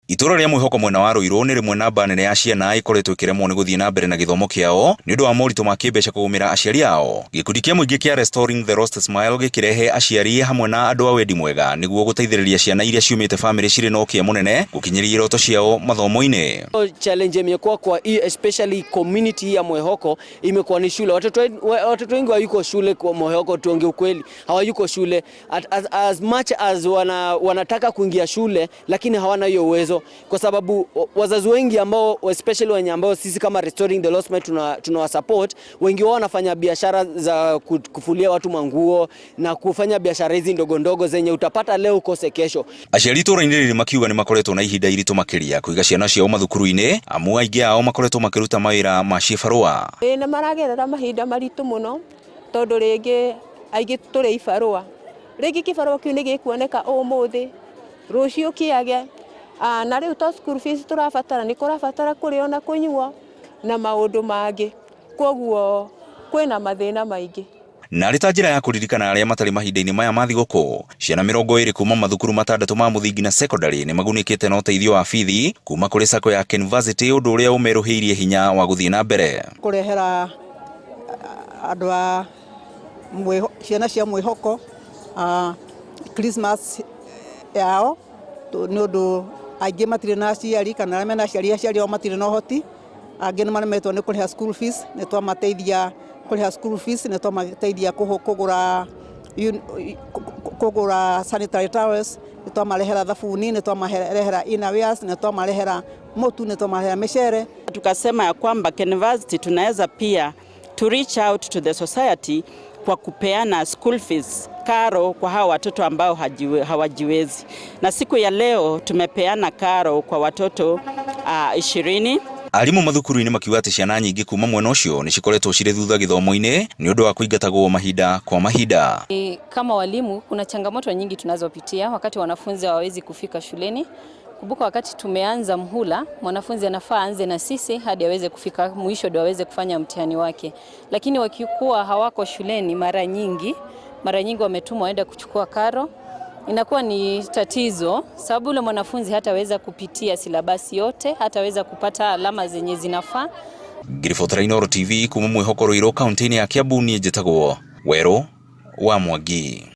Itũra rĩa Mwĩhoko mwena wa Ruiru nĩ rĩmwe namba nene ya ciana ikoretwo ikĩremwo nĩ gũthiĩ na mbere na gĩthomo kĩao nĩ ũndũ wa moritũ ma kĩmbeca kũgũmĩra aciari ao. Gĩkundi kĩa mũingĩ kĩa Restoring the Lost Smile gĩkĩrehe aciari hamwe na andũ a wendi mwega nĩguo gũteithĩrĩria ciana iria ciumĩte bamĩrĩ cirĩ na ũkĩa mũnene gũkinyĩria iroto ciao mathomo-inĩ. Challenge imekuwa kwa hii especially community ya Mwihoko imekuwa ni shule. Watoto wengi hawayuko shule kwa Mwihoko, tuongee ukweli, hawayuko shule as much as wanataka kuingia shule, lakini hawana hiyo uwezo kwa sababu wazazi wengi ambao especially wenye ambao sisi kama Restoring the Lost Smile tuna support, wengi wao wanafanya biashara za kufulia watu manguo na kufanya biashara hizi ndogo ndogo zenye utapata leo ukose kesho. Aciari itũra-inĩ rĩrĩ makiuga nĩ makoretwo na ihinda iritũ makĩria kũiga ciana ciao mathukuru-inĩ amu aingĩ ao makoretwo makĩruta mawĩra ma cibarũa. Ĩĩ nĩ maragerera mahinda maritũ mũno tondũ rĩngĩ aingĩ tũrĩ ibarũa, rĩngĩ kĩbarũa kĩu nĩ gĩkuoneka ũmũthĩ, rũciũ kĩage, na rĩu to school fees tũrabatara, nĩ kũrabatara kũrĩa na kũnyua na maũndũ mangĩ, koguo kwĩna mathĩna maingĩ. Na arĩ ta njĩra ya kũririkana arĩa matarĩ mahinda-inĩ maya ma thigũkũ, ciana 20 kuma mathukuru 6 ma mũthingi na secondary nĩ magunĩkĩte na ũteithio wa bithi kuma kũrĩ sacco ya Kenversity, ũndũ ũrĩa ũmerũhĩirie hinya wa gũthiĩ na mbere. Kũrehera andũ a ciana cia Mwĩhoko Christmas yao nĩ ũndũ aingĩ matirĩ na aciari kana arĩa mena aciari, aciari ao matirĩ na ũhoti, angĩ nĩ maremetwo nĩ kũrĩha school fees, nĩ twamateithia kũrĩha school fees, nĩ twamateithia kũgũra sanitary towels, nĩ twamarehera thabuni, nĩ twamarehera innerwears, nĩ twamarehera mũtu, nĩ twamarehera mĩcere. Tukasema ya kwamba Kenversity tunaweza pia to reach out to the society kwa kupeana school fees, karo kwa hawa watoto ambao hawajiwezi. Na siku ya leo tumepeana karo kwa watoto 20. Arimũ mathukuru-inĩ makiuga atĩ ciana nyingĩ kuma mwena ũcio nĩ cikoretwo cirĩ thutha gĩthomo-inĩ nĩ ũndũ wa kũingatagwo mahinda kwa mahinda. Kama walimu kuna changamoto nyingi tunazopitia wakati wanafunzi hawawezi kufika shuleni. Kumbuka wakati tumeanza mhula, mwanafunzi anafaa aanze na sisi hadi aweze kufika mwisho ndio aweze kufanya mtihani wake. Lakini wakikuwa hawako shuleni mara nyingi wametumwa waende kuchukua karo, inakuwa ni tatizo sababu yule mwanafunzi hataweza kupitia silabasi yote, hataweza kupata alama zenye zinafaa. Ngĩribotera Inooro TV kuma Mwĩhoko Ruiru kaunti-inĩ ya Kiambu, niĩ njĩtagwo Werũ wa Mwangi.